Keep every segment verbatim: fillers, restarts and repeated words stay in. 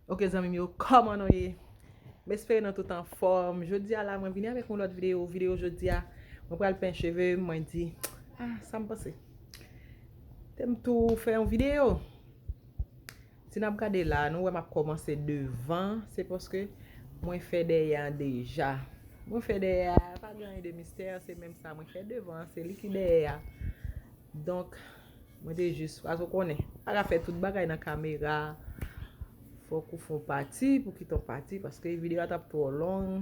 Ok, zanmi m yo, kòman nou ye? M espere nou tout anfòm. Jodi a la, mwen vini avèk yon lòt videyo. Videyo jodi a, mwen pral penyen cheve m, mwen di, ah, sa m panse. Te m tou fè yon videyo. Si n ap gade la, nou wè m ap kòmanse devan, se paske mwen fè dèyè a deja. Mwen fè dèyè a, pa gen anyen de mistè, se menm sa mwen fè devan, se li ki dèyè a. Donk, mwen te jis, paske w konnen, pa ka fè tout bagay nan kamera. Fòk ou fè yon pati pou kite yon pati, paske videyo a t ap twò long.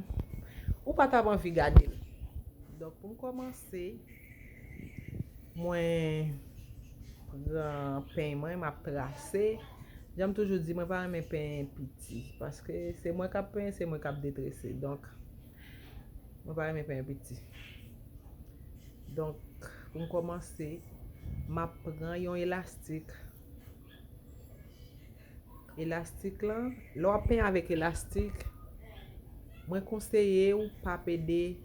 Ou pa t ap anvi gade l. Donk, pou m kòmanse, mwen pran peny mwen, m ap trase. Jan m toujou di, mwen pa renmen penyen piti, paske se mwen k ap penyen, se mwen k ap detrese. Donk, mwen pa renmen penyen piti. Donk, pou m kòmanse, m ap pran yon elastik. Elastik lan, lè w ap penyen avèk elastik, mwen konseye w pa pede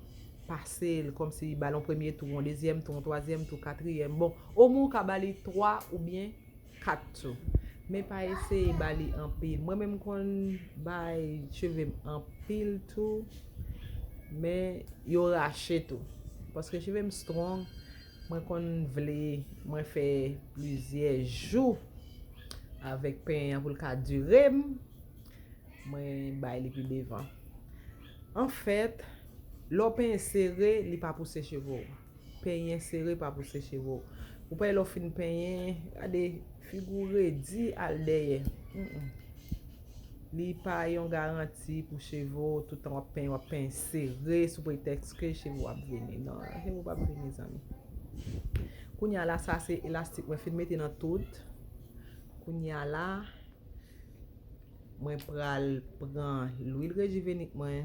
pase l, kòmsi ba l yon premye tou, yon dezyèm tou, yon twazyèm tou, katriyèm. Bon, omwen w ka ba li twa oubyen kat tou. Men pa eseye ba li anpil. Mwen menm m konn bay cheve m anpil tou, men yo rache tou. Paske cheve m strong, mwen konn vle mwen fè plizyè jou avèk penyen an pou l ka dire m, mwen bay li pi devan. Anfèt, lè w penyen sere, li pa pouse cheve w. Penyen sere pa pouse cheve w. Ou pa wè lè w fin penyen, gade figi w redi al dèyè. Mm-mm. Li pa yon garanti pou cheve w, tout tan w ap penyen, w ap penyen sere sou pretèks ke cheve w ap vini. Non, cheve w p ap vini, zanmi. Kounye a la, sa se elastik mwen fin mete nan tout. Kounye a la, mwen pral pran lwil rejivenik mwen.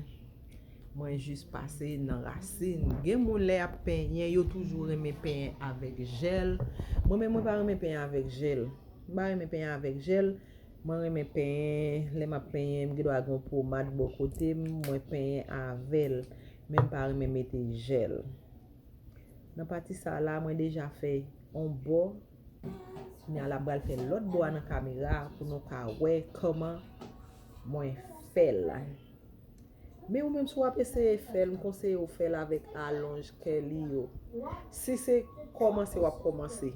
Mwen jis pase nan rasin. Gen moun lè y ap penyen, yo toujou renmen penyen avèk jèl. Mwen menm, mwen pa renmen penyen avèk jèl. M pa renmen penyen avèk jèl. Mwen renmen penyen, lè m ap penyen, m gen dwa gen yon pomad bò kote m, mwen penyen avè l. Men m pa renmen mete jèl. Nan pati sa la, mwen deja fè yon bò. Kounye a la, m pral fè lòt bò a nan kamera pou nou ka wè kòman mwen fè l. Men ou menm, si w ap eseye fè l, m konseye w fè l avèk alonj kèli yo. Si se kòmanse w ap kòmanse,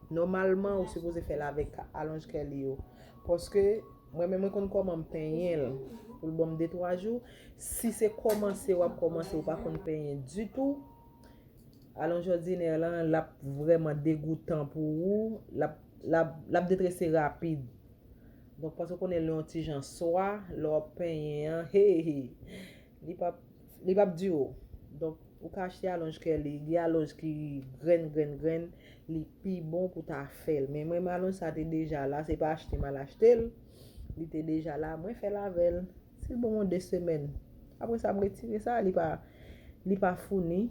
nòmalman, ou sipoze fè l avèk alonj kèli yo. Paske mwen menm, mwen konn kòman m penyen l pou l ban m de twa jou. Si se kòmanse w ap kòmanse, ou pa konn penyen ditou, alonj òdinè lan, l ap vrèman degoutan pou ou, l ap, l ap, l ap detrese rapid. Donk, paske w konnen l yon ti jan swa, lè w ap penyen an, hey, hey, li p ap, li p ap dire w. Donk, ou ka achte alonj kèli, gen alonj ki grenn, grenn, grenn, li pi bon pou ta fè l. Men mwen, alonj sa te deja la, se pa achte m al achte l, li te deja la, mwen fè l avè l. Si l ban mwen de semèn, apre sa, m retire sa, li pa, li pa founi,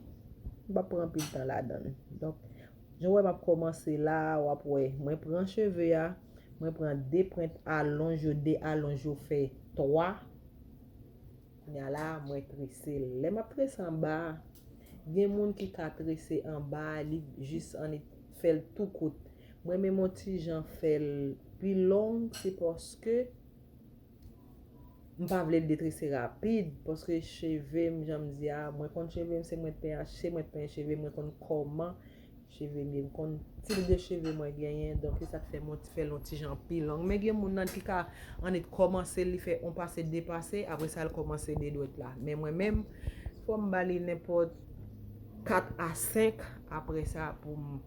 m p ap pran anpil tan ladan l. Donk, jan w wè m ap kòmanse la, w ap wè, mwen pran cheve a, mwen pran de pwent alonj yo, de alonj yo fè twa. Kounye a la, mwen trese l. Lè m ap trese anba a, gen moun ki ka trese anba a, li jis annik fè l tou kout. Mwen menm yon ti jan fè l pi long, se paske m pa vle l detrese rapid, paske cheve m, jan m di a, mwen konn cheve m, se mwen t penyen, se mwen t penyen cheve m, mwen konn kòman cheve m ye, m konn tip de cheve mwen genyen, donk se sa k fè mwen fè l yon ti jan pi long. Men gen moun nan ki ka annik kòmanse, li fè yon pase, de pase, apre sa l kòmanse de dwèt la. Men mwen menm, fò m ba li nenpòt kat a senk apre sa pou m,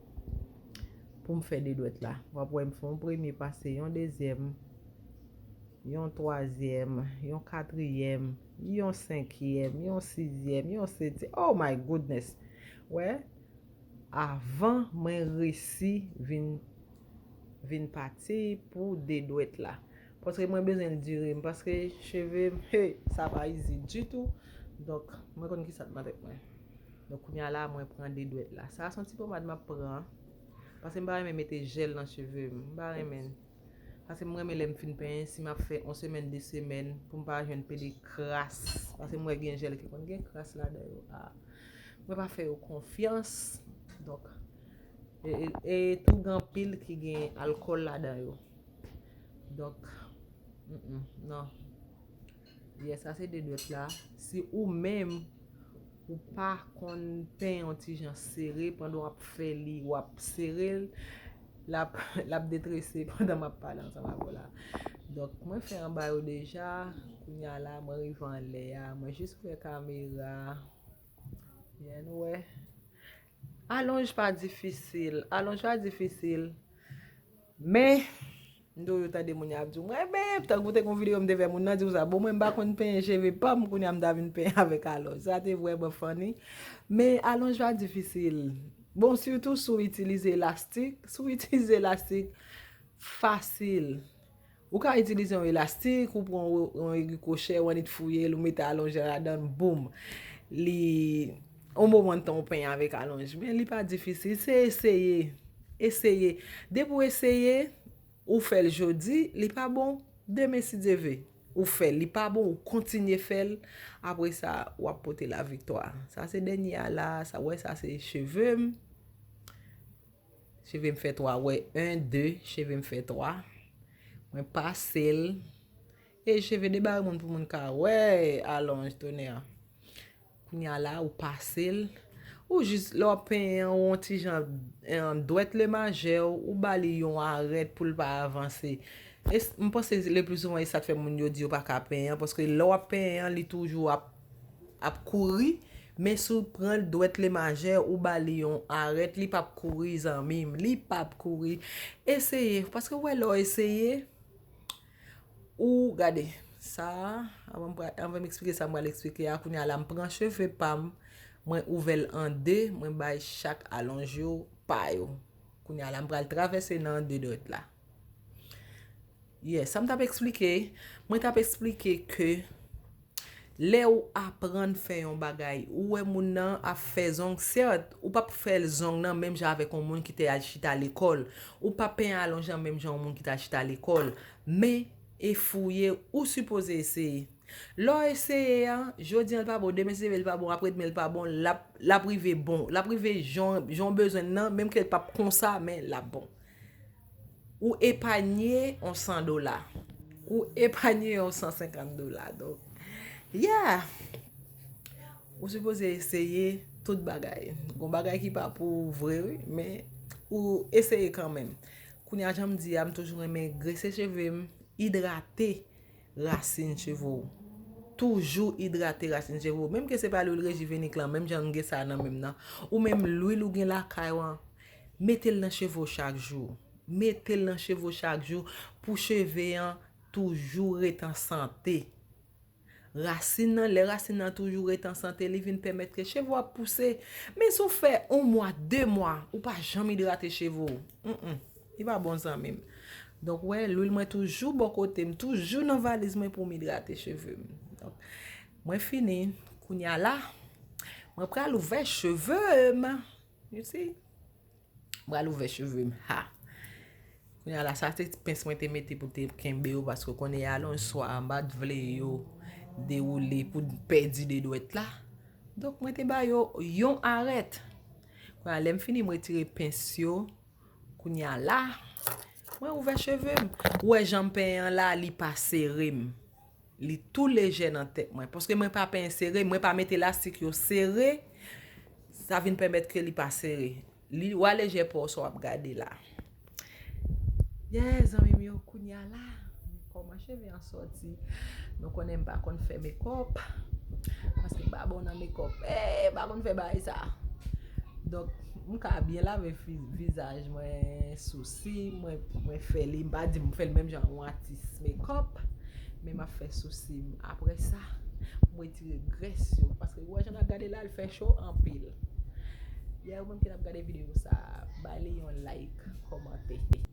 pou m fè de dwèt la. W ap wè m fè yon premye pase, yon dezyèm, yon twazyèm, yon katriyèm, yon senkyèm, yon sizyèm, yon setyèm. Oh my goodness! Wè, avan mwen resi vin, vin pati pou de dwèt la. Paske mwen bezwen l dire m, paske cheve m, hey, sa pa izi ditou. Donk, mwen konn ki sa k nan tèt mwen. Donk, kounye a la, mwen pran de dwèt la. Sa a se yon ti pomad m ap pran. Paske m pa renmen mete jèl nan cheve m. M pa renmen. Paske m renmen lè m fin penyen, si m ap fè yon semèn, de semèn, pou m pa jwenn pede kras. Paske m wè gen jèl ki konn gen kras ladan yo. Ah. Mwen pa fè yo konfyans. Donk, e, e, e tou gen anpil ki gen alkòl ladan yo. Donk, Mm-mm, non. Yes, sa se de dwèt la. Si ou menm, ou pa konn penyen yon ti jan sere, pandan w ap fè li, w ap sere l, l ap, l ap detrese pandan m ap pale ansanm avè w la. Donk, mwen fè anba yo deja. Kounye a la, mwen rive anlè a. Mwen jis ouvè kamera. Byen, nou wè. Alonj pa difisil. Alonj pa difisil. Men, m toujou tande moun yo ap di w, mwen, men, tankou te gon videyo m te fè moun nan di w sa. Bon, mwen, m pa konn penyen cheve pa m, kounye a m ta vin penyen avèk alonj. Sa te vrèman funny. Men, alonj pa difisil. Bon, sitou si w itilize elastik. Si w itilize elastik, fasil. Ou ka itilize yon elastik, ou pran yon, yon egri kwochè, ou annik fouye l, ou mete alonj lan ladan l, boum. Li, yon moman tan ou penyen avèk alonj. Men li pa difisil, se eseye. Eseye. Depi w eseye, ou fè l jodi, li pa bon, demen si Dye ve, ou fè l, li pa bon, ou kontinye fè l, apre sa, w ap pote laviktwa. Sa se dènye a la, sa, w wè sa se cheve m. Cheve m fè twa, w wè, en, de, cheve m fè twa. Mwen pase l. E cheve debare moun pou moun ka wè alonj tonè. Kounye a la, ou pase l. Ou jis, lè w ap penyen an, ou yon ti jan, em, dwèt lemajè w, ou ba li yon arèt pou l pa avanse. E s-, m panse le pli souvan, e sa k fè moun yo di yo pa ka penyen an, paske lè w ap penyen an, li toujou ap, ap kouri, men si w pran dwèt lemajè, ou ba li yon arèt, li p ap kouri, zanmi m, li p ap kouri. Eseye, paske w wè lè w eseye, ou gade, sa a, anvan m pra-, anvan m eksplike sa m pral eksplike a, kounye a la, m pran cheve pa m, mwen ouvè l an de, mwen bay chak alonj yo pa yo. Kounye a la, m pral travèse nan de dwèt la. Yes, sa m t ap eksplike, mwen t ap eksplike ke lè ou aprann fè yon bagay, ou wè moun nan ap fè zong, sèt, ou p ap fè zong nan menm jan avèk yon moun ki te al chita lekòl. Ou p ap penyen alonj lan menm jan yon moun ki t al chita lekòl. Men, e fouye, ou sipoze eseye. Lè w eseye a, jodi a l pa bon, demen si Dye ve l pa bon, apre demen l pa bon, l ap, l ap rive bon. L ap rive jan, jan w bezwen l nan, menm ke l p ap konsa, men l ap bon. Ou epanye yon san dola. Ou epanye yon san senkant dola. Donk, yeah! Ou sipoze eseye tout bagay. Gon bagay ki pa pou ou vre, wi, men ou eseye kanmenm. Kounye a, jan m di a, m toujou renmen grese cheve m, idrate rasin cheve w. Toujou idrate rasin cheve w. Menm ke se pa lwil rejivenik lan, menm jan n gen sa nan men m nan, ou menm lwil ou gen lakay w an, mete l nan cheve w chak jou. Mete l nan cheve w chak jou pou cheve an toujou ret an sante. Rasin nan, lè rasin nan toujou ret an sante, li vin pèmèt ke cheve w ap pouse. Men si w fè yon mwa, de mwa, ou pa janm idrate cheve w, mm, li pa bon, zanmi m. Donk, wè, lwil mwen toujou bò kote m, toujou nan valiz mwen pou m idrate cheve m. Donk, mwen fini. Kounye a la, mwen pral ouvè cheve m. You see? M pral ouvè cheve m. Ha! Kounye a la, sa se ti pens mwen te mete pou te kenbe yo, paske w konnen alonj swa m pa t vle yo dewoule pou pèdi de dwèt la. Donk, mwen te ba yo yon arèt. Kounye a, lè m fini, m retire pens yo. Kounye a la, mwen ouvè cheve m. Ou wè jan m penyen an la, li pa sere m. Li tou lejè nan tèt mwen. Paske mwen pa penyen sere, mwen pa mete lastik yo sere. Sa vin pèmèt ke li pa sere. Li wa lejè pa w sa w ap gade la. Yeah, zanmi m yo, kounye a la, kòman cheve an sòti. Nou konnen m pa konn fè mekòp. Paske m pa bon nan mekòp. Eh, m pa konn fè bagay sa. Donk, m ka byen lave fi-, vizaj mwen, sousi, mwen, mwen fè li, m pa di m fè l menm jan yon atis mekòp, men m ap fè sousi m. Apre sa, m retire grès yo, paske ou wè jan n ap gade la, l fè cho anpil. Yeah, ou menm ki t ap gade videyo sa, ba li yon like, kòmante.